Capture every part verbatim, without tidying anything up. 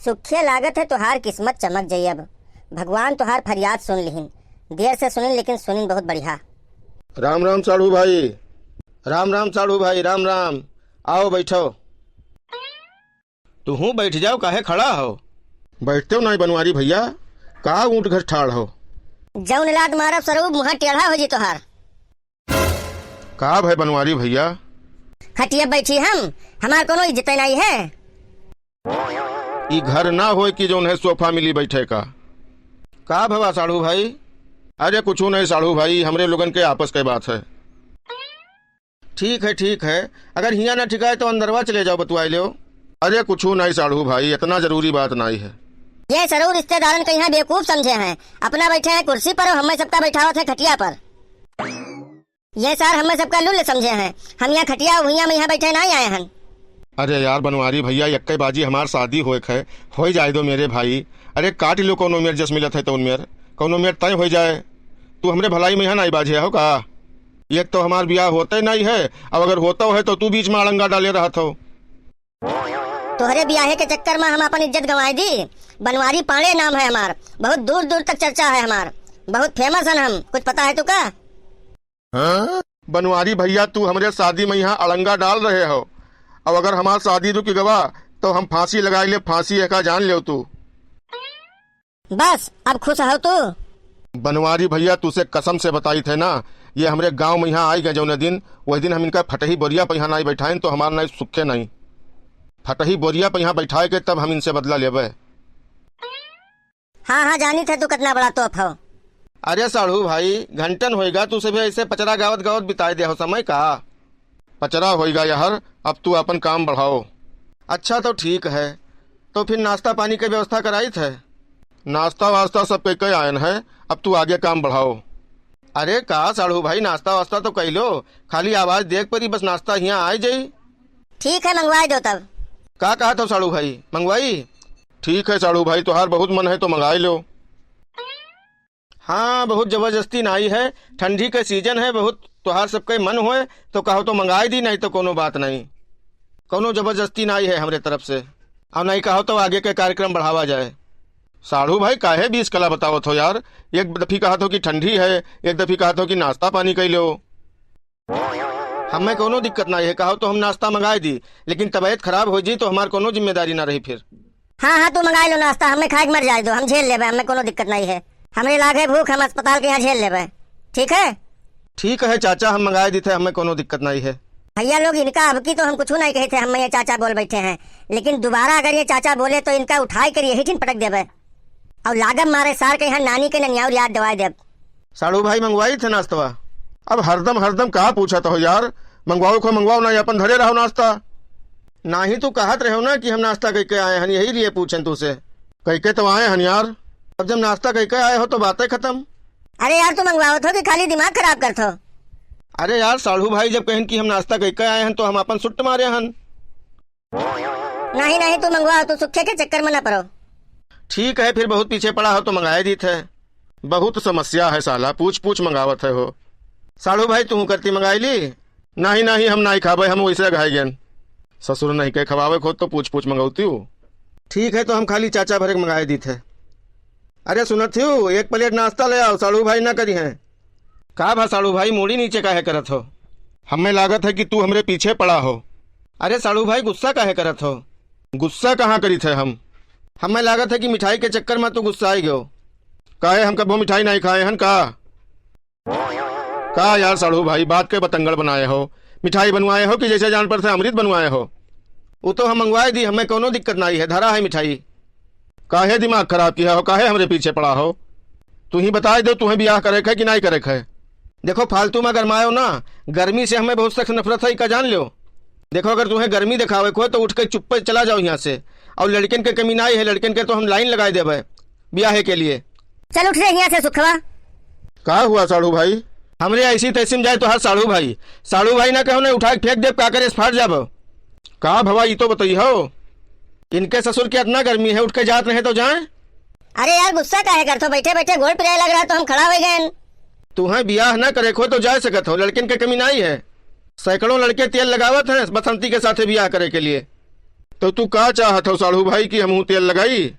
सुखे लागत है तोहार किस्मत चमक जाई अब। भगवान तोहार फरियाद सुन लिहिन। देर से सुनिन लेकिन सुनिन बहुत बढ़िया। राम राम साढ़ू भाई। राम राम साढ़ू भाई, राम राम। आओ बैठो। तुहूँ बैठ जाओ, काहे खड़ा हो? बैठते हो नाई बनवारी भैया, का ऊँट घर ठाड़ हो? जौन लात मारब सरऊ मुँह टेढ़ा हो जी तोहार। का भय बनवारी भैया? खटिया बैठी हम, हमार कोनो इज्जत नाई है। ई घर ना होए कि जौन है सोफा मिली बैठे का। का भवा साढ़ू भाई? अरे कुछू नहीं साढ़ू भाई, हमरे लोगन के आपस के बात है। ठीक है, ठीक है, अगर हियाँ ना ठिकाए तो अंदरवा चले जाओ, बतुआई लेओ। अरे कुछू नहीं साढ़ू भाई, इतना जरूरी बात नहीं है। ये सरऊ रिश्तेदारन के यहाँ बेवकूफ समझे हैं, अपना बैठे हैं कुर्सी पर और हमें सबका बैठावत है खटिया पर। ये सार हमें सबका लुल्ल समझे हैं। हम यहाँ खटिया हुइया में यहाँ बैठे नाई आए हन। अरे यार बनवारी भैया, यक्के बाजी हमार शादी होए है, होई जाए दो मेरे भाई। अरे काट लो कौनो मेर जस मिलत है तो उनमेर, कौनो मेर तय होई जाए। तू हमरे भलाई में यहाँ नाई बाझे हो का? एक तो हमार बियाह होते नाई है, अब अगर होतो है तो तू बीच में अड़ंगा डाले रहत हो। तोहरे बियाहे के चक्कर में हम अपन इज्जत गंवाए दी। बनवारी पांड़े नाम है हमार, बहुत दूर दूर तक चर्चा है हमार, बहुत फेमस हन हम। कुछ पता है तू का? हाँ? बनवारी भैया, तू हमरे शादी में यहाँ अड़ंगा डाल रहे हो। अब अगर हमार शादी रुक गवा, तो हम फांसी लगाई ले, फांसी है का जान लेव तू। बस, अब खुश हो तू? बनवारी भैया, तू से कसम से बताई थे ना, ये हमरे गांव में यहाँ आई गए जौने दिन, वही दिन हम इनका फटही बोरिया पे यहाँ नाई बैठाइन, तो हमार नाई सुखे नहीं। फटही बोरिया पे यहाँ बैठाए के तब हम इनसे बदला लेबे। हाँ, हाँ, जानित है तू कितना बड़ा तोप हो। अरे साढ़ू भाई, घंटन होइगा तू सभी ऐसे पचरा गावत गावत बिताए दे हो समय का। पचरा होइगा यार, अब तू अपन काम बढ़ाओ। अच्छा तो ठीक है, तो फिर नाश्ता पानी के व्यवस्था कराई थे। नाश्ता वास्ता सब कई कई आयन है, अब तू आगे काम बढ़ाओ। अरे का साढ़ू भाई, नाश्ता वास्ता तो कई लो, खाली आवाज देख परी, बस नाश्ता हियाँ आए जाई। ठीक है, मंगवाए दो तब। का कहत हो साढ़ू भाई, मंगवाई? ठीक है साढ़ू भाई, तोहार बहुत मन है तो मंगाई लो। हाँ, बहुत जबरदस्ती नाई है, ठंडी के सीजन है, बहुत तोहार सबके मन होए तो कहो तो मंगाई दी, नहीं तो कोनो बात नहीं, कोनो जबरदस्ती नाई है हमरे तरफ से। और नहीं कहो तो आगे के कार्यक्रम बढ़ावा जाए। साढ़ू भाई, काहे बीस कला बतावत हो यार? एक दफी कहत हो कि ठंडी है, एक दफी कहत हो कि नाश्ता पानी कई लो। हमें कोनो दिक्कत नाई है, कहो तो हम नाश्ता मंगाए दी, लेकिन तबीयत खराब हो जी तो हमार कोनो जिम्मेदारी ना रही फिर। हाँ, हाँ, तू मंगाए लो नाश्ता, हमें खाए के मर जाए दो, हम झेल लेबे, हमें कोनो दिक्कत नाई है। हमरे लाग है भूख, हम अस्पताल के यहाँ झेल लेबे, ठीक है? ठीक है चाचा, हम मंगाए दी थे, हमें कोनो दिक्कत नाई है। भैया लोग, इनका अब की तो हम कुछ नहीं कहे थे, हम ये चाचा बोल बैठे हैं, लेकिन दोबारा अगर ये चाचा बोले तो इनका उठाए कर यही ठिन पटक देबे। और लागब मारे सार के यहाँ नानी के ननियाउर याद दिवाए देब। साढ़ू भाई, मंगवाई थे नाश्तवा? अब हरदम हरदम का पूछत हो यार, मंगवाओ खो मंगवाओ, ना अपन धरे रहो नाश्ता। ना ही तू कहत रहो ना कि हम नाश्ता कइके आए हन, यही लिए पूछन तू से। कइके तो आए हन यार। अब जब नाश्ता कइके आए हो तो बातें खत्म। अरे यार, तू मंगवावत हो कि खाली दिमाग खराब करत हो? अरे यार, साढ़ू भाई जब कहन कि हम नाश्ता कइके आए हन तो हम अपन सुट्ट मारे हन। नहीं, नहीं, तू मंगवाओ, तू सुखे के चक्कर में ना पड़ो। ठीक है, फिर बहुत पीछे पड़ा हो तो मंगाए दी थे। बहुत समस्या है साला, पूछ पूछ मंगावत है हो। साढ़ू भाई, तू करती मंगाई ली? नहीं, नहीं, हम नहीं खाबे, हम वैसे घाई गेन। ससुर नहीं के खवावे खुद तो पूछ पूछ मंगौती हूँ। ठीक है, तो हम खाली चाचा भरे के मंगाए दी थे। अरे सुनत हूँ, एक प्लेट नाश्ता ले आओ, साढ़ू भाई ना करी हैं। का भा साढ़ू भाई, मूड़ी नीचे काहे करत हो? हमें लागत है कि तू हमरे पीछे पड़ा हो। अरे साढ़ू भाई, गुस्सा काहे करत हो? गुस्सा कहाँ करी थे हम? हमें लागत है कि मिठाई के चक्कर में तू गुस्सा आई गयो। काहे, हम कबो मिठाई नहीं खाए हन का? का यार साढ़ू भाई, बात के बतंगड़ बनाए हो? मिठाई बनवाए हो कि जैसे जान पर से अमृत बनवाए हो? वो तो हम मंगवाए दी, हमें कोनो दिक्कत नहीं है, धरा है मिठाई। काहे दिमाग खराब किया हो, काहे हमरे पीछे पड़ा हो? तू ही बताए दो, तुम्हें ब्याह करे के है कि नहीं करे के है? देखो, फालतू में गरमायो ना, गर्मी से हमें बहुत सख्त नफरत है, का जान लो। देखो, अगर तुम्हें गर्मी दिखावे को है तो उठ के चुप्पे चला जाओ यहाँ से। और लड़कन के कमी नहीं है, लड़कन के तो हम लाइन लगाए देबे ब्याहे के लिए। चल उठ रे यहाँ से सुखवा। का हुआ साढ़ू भाई? हमरे ऐसी तैसी में जाए तो हर साढ़ू भाई, साढ़ू भाई ना कहो ना, उठा के फेंक देब, का करे, फाट जाबो। का भवा, ई तो बताई हो, इनके ससुर के इतना गर्मी है, उठ के जात रहे तो जाए। अरे यार, गुस्सा काहे करत हो? बैठे बैठे गोड़ पिराए लग रहा तो हम खड़ा हो गए। तुम्हें बियाह ना करे को तो जा सकत हो, लड़कन के कमी नहीं है। सैकड़ों लड़के तेल लगावत हैं बसंती के साथे बियाह करे के लिए। तो तू का चाहत हो साढ़ू भाई कि हमहू तेल लगाई?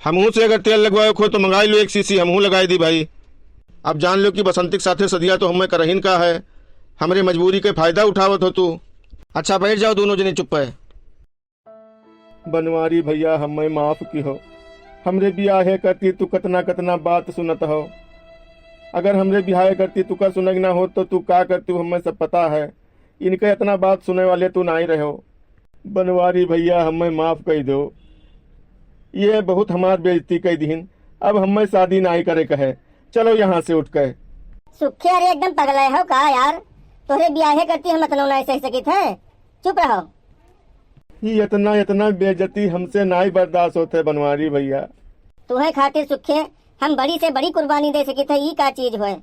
हमहू से अगर तेल लगवाए को तो मंगाई लो एक शीशी, हमहू लगाई दी भाई। अब जान लो कि बसंती के साथे सदिया तो हमें करहिन का है, हमरे मजबूरी के फायदा उठावत हो तू। अच्छा बैठ जाओ दोनों जने चुप है। बनवारी भैया, हमें माफ किहो। हमरे बियाहे करती तू कतना कतना बात सुनत हो। अगर हमरे बियाहे करती तू का सुनक ना हो तो तू का करती, हमें सब पता है। इनके इतना बात सुने वाले तू नाई रहो। बनवारी भैया, हमें माफ कर दो। ये बहुत हमार बेइज्जती कर दीन। अब हमें शादी नाई करे कहे। चलो यहाँ से उठ के। सुखे, अरे एकदम पगले हो का यार? तोहरे बियाहे करती हम इतना नाई सह सकित है। चुप रहो। ये इतना, इतना बेइज्जती हमसे नाई बर्दाश्त होते बनवारी भैया। तुहे खातिर सुखे हम बड़ी से बड़ी कुर्बानी दे सकित है, ई का चीज होए?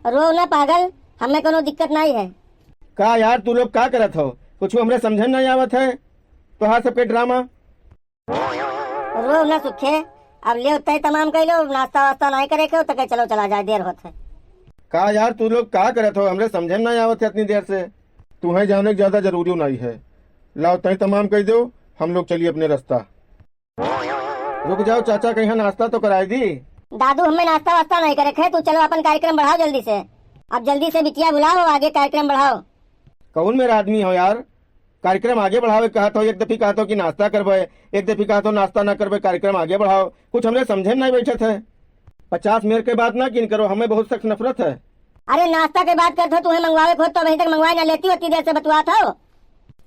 रो ना पागल, हमें कोनो दिक्कत नाई है। का यार तू लोग का करत हो? कुछ हमरे समझे में नाई आवत है तोहार सबके ड्रामा। रो ना सुखे, अब ले तय तमाम कर लो, नाश्ता वास्ता नाई करे के हो तो कहे चलो चला जाए, देर होत है। का यार तू लोग का करत हो? हमरे समझे में नाई आवत है इतनी देर से। तुम्हें जाने के ज्यादा जरूरी नाई है। लाओ तय तमाम कर दो, हम लोग चलिए अपने रास्ता। रुक जाओ चाचा, कहीं नाश्ता तो कराई दी। दादू, हमें नाश्ता वास्ता नहीं करे खे, तू चलो अपन कार्यक्रम बढ़ाओ जल्दी से। अब जल्दी से बिटिया बुलाओ, आगे कार्यक्रम बढ़ाओ। कौन मेरा आदमी हो यार, कार्यक्रम आगे बढ़ावे कहत हो, एक दफी कहत हो कि नाश्ता करबे, एक दफी कहत हो नाश्ता ना करबे, कार्यक्रम आगे बढ़ाओ। कुछ हमरे समझे में नहीं बैठत है। पचास मेर के बात ना किन करो, हमें बहुत सख्त नफरत है। अरे नाश्ता के बात करत हो, तुम्हें मंगवावे के होत तो अभी तक मंगवाए ना लेती, होती देर से बतुआत हो,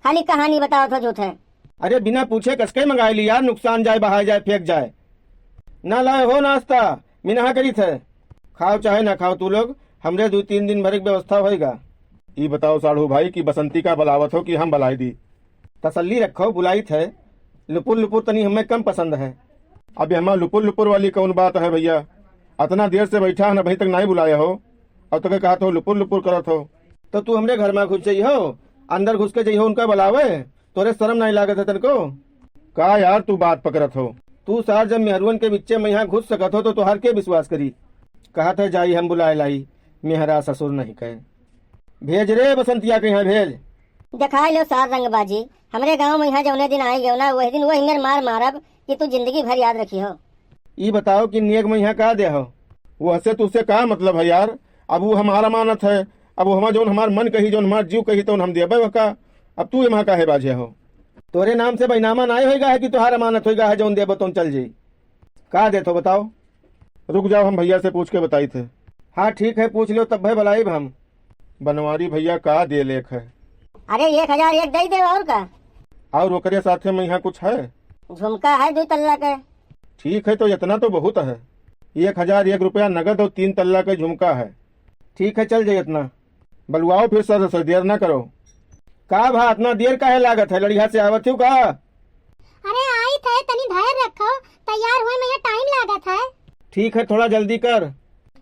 खाली कहानी बतावत हो झूठे। अरे बिना पूछे कसके मंगाए ली यार, नुकसान जाए, बहाए जाए, फेंक जाए। ना लाए हो नाश्ता, मिनहा करी थे। खाओ चाहे ना खाओ तू लोग, हमरे दो तीन दिन भर एक व्यवस्था होएगा। ई बताओ साढ़ू भाई कि बसंती का बुलावत हो कि हम बुलाई दी? तसल्ली रखो, बुलाई थे। लुपुर लुपुर तनी हमें कम पसंद है। अब हमार लुपुर लुपुर वाली कौन बात है भैया? इतना देर से बैठा है ना, अभी तक नहीं बुलाया हो, अब तक कहत हो लुपुर लुपुर करत हो। तो तू हमरे घर में घुस जाई हो, अंदर घुस के जाई हो उनका बुलावे, तोरे शर्म नहीं लागत है तनको? का यार तू बात पकड़त हो? तू सार जब मेहरुअन के बिच्चे में यहाँ घुस सकत हो तो तोहार के विश्वास करी? कहत है जाई हम बुलाए लाई, मेहरा ससुर नहीं कहे। भेज रे बसंतिया के यहाँ भेज। देखाई लो सार रंगबाजी, हमरे गाँव में यहाँ जौने दिन आए गयो ना वही दिन वही मेर मार मारब कि तू जिंदगी भर याद रखी हो। ई बताओ कि नेग में यहाँ का दे हो? वो हसे तुझसे का मतलब है यार? अब वो हमारा अमानत है, अब वो हमार जौन हमार मन कही, जौन हमार जीव कही, तौन हम देबे वका। अब तू एमा काहे बाझे हो? तोरे नाम से बैनामा नाय होइगा है कि तोहार अमानत होइगा है, जौन देबो तौन चल जाई। का देत हो बताओ? रुक जाओ, हम भैया से पूछ के बताई थे। हाँ ठीक है, पूछ लो तब भाई बुलाइब हम। बनवारी भैया का दे लेख है? अरे एक हजार एक दे दे और का? और ओकरे साथे में यहाँ कुछ है? झुमका है दो तल्ला के। ठीक है, तो इतना तो बहुत है। एक हजार एक रुपया नगद और तीन तल्ला के झुमका है। ठीक है, चल जाए इतना। बलुआओ फिर सर से देर ना करो। का भा, इतना देर काहे लागत है? लड़िया से आवत हो का? अरे आई थे, तनी धैर्य रखो, तैयार हुए में ये टाइम लागत है। ठीक है, थोड़ा जल्दी कर।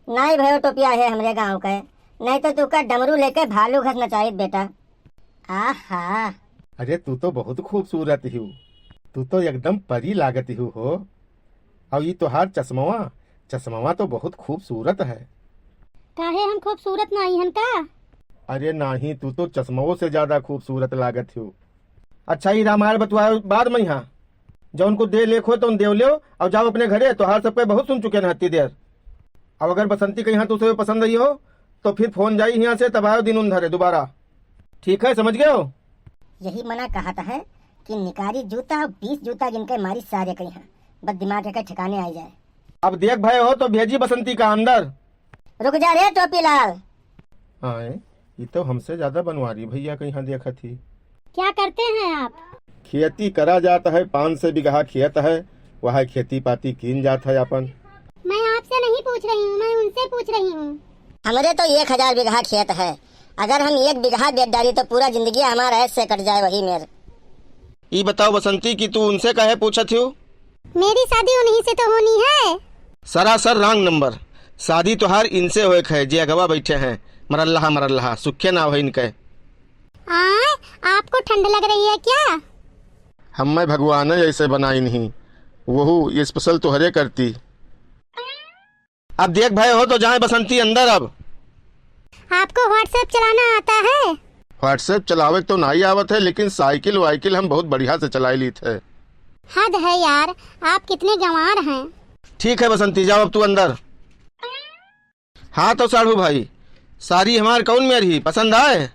नहीं भयो टोपिया है हमरे गांव के, नहीं तो तू का डमरू लेके भालू घस नचाइत बेटा। आहा। अरे तू तो बहुत खूबसूरत हिउ, तू तो एकदम परी लागत हिउ हो। और ई तोहार चश्मवा, चश्मवा तो बहुत खूबसूरत है। काहे हम खूबसूरत नाई हन का? अरे नाही, तू तो चश्मवो से ज्यादा खूबसूरत लागत हिउ। अच्छा ई रामायण बतुआ बाद में यहाँ, जौन को दे लेख हो तौन देव लेव और जाओ अपने घरे। तोहार सबके बहुत सुन चुके हैं हत्ती देर। अब अगर बसंती के यहाँ तुझसे पसंद आई हो तो फिर फोन जाई यहाँ से, तब आयो दिन उन धरे दोबारा। ठीक है, समझ गए हो? यही मना कहत है कि निकारी जूता और बीस जूता जिनके मारी सारे कहीं हैं, बस दिमाग के ठिकाने आई जाए। अब देख भय हो तो भेजी बसंती का अंदर। रुक जा रे टोपी लाल। आए, ये तो हमसे ज्यादा बनवारी भैया कहीं देखत ही। क्या करते हैं आप? खेती करा जात है, पाँच सौ बीघा खेत है, वह खेती पाती कीन जात है अपन। मैं आपसे नहीं पूछ रही हूँ, मैं उनसे पूछ रही हूँ। हमरे तो एक हजार बीघा खेत है, अगर हम एक बीघा बेच डाली तो पूरा जिंदगी हमारा ऐसे कट जाए वही मेर। ई बताओ बसंती कि तू उनसे काहे पूछत हियो? मेरी शादी उन्हीं से तो होनी है। सरासर wrong number। शादी तोहार इनसे होए के है जे अगवा बैठे हैं, मरल्लहा मरल्लहा, सुखे नाव है इनके। आय, आपको ठंड लग रही है क्या? हमें भगवान ऐसे बनाई नहीं, वहू special तोहरे करती। अब देख भय हो तो जाए बसंती अंदर अब। आपको WhatsApp चलाना आता है? WhatsApp चलावे तो नाई आवत है, लेकिन साइकिल वाइकिल हम बहुत बढ़िया से चलाई लीत है। हद है यार, आप कितने गंवार हैं। ठीक है बसंती, जाओ अब तू अंदर। हाँ तो साढ़ू भाई, सारी हमार कौन मेर ही पसंद आए?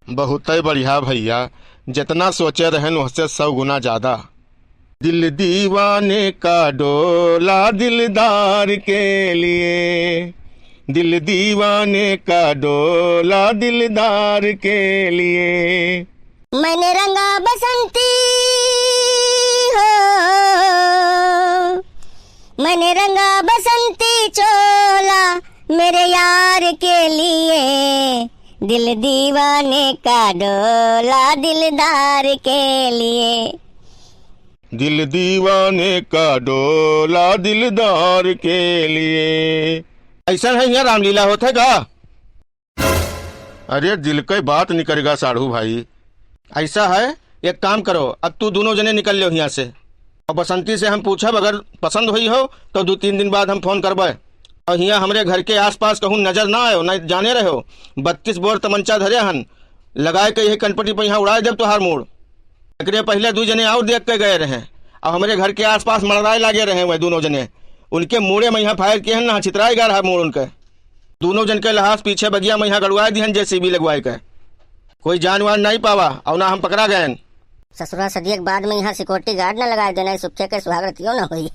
बहुतै बढ़िया भइया, जितना सोचे रहन ओहसे सौ गुना ज्यादा। दिल दीवाने का डोला दिलदार के लिए, दिल दीवाने का डोला दिलदार के लिए। मैंने रंगा बसंती हो, मैंने रंगा बसंती चोला मेरे यार के लिए, दिल दीवाने का डोला दिलदार के लिए। दिल दीवाने का डोला दिलदार के लिए। ऐसा है यहाँ रामलीला होत है का? अरे दिल के बात निकरेगा साढ़ू भाई। ऐसा है, एक काम करो, अब तू दोनों जने निकल लो यहाँ से। और बसंती से हम पूछब, अगर पसंद हुई हो तो दो तीन दिन बाद हम फोन करबे। और हियाँ हमरे घर के आसपास कहूँ नजर ना आयो, ना जाने रहो, बत्तीस बोर तमंचा धरे हन, लगाए के यही कनपटी पे यहाँ उड़ाए देब तोहार मूड़। एकरे पहले दू जने और देख के गए रहे, और हमरे घर के आसपास मड़राए लागे रहे हुए दोनों जने, उनके मूड़े में यहाँ फायर किए हन ना, छितराए गा रहा मूड़ उनके। दोनों जन के लहास पीछे बगिया में यहाँ गड़वाए दिहन जेसीबी लगवाए के। कोई जान वान नहीं पावा और ना हम पकड़ा गए। ससुरा सदिया के बाद में यहाँ सिक्योरिटी गार्ड न लगाए देना, सुखे के सुहाग रतियो न होई।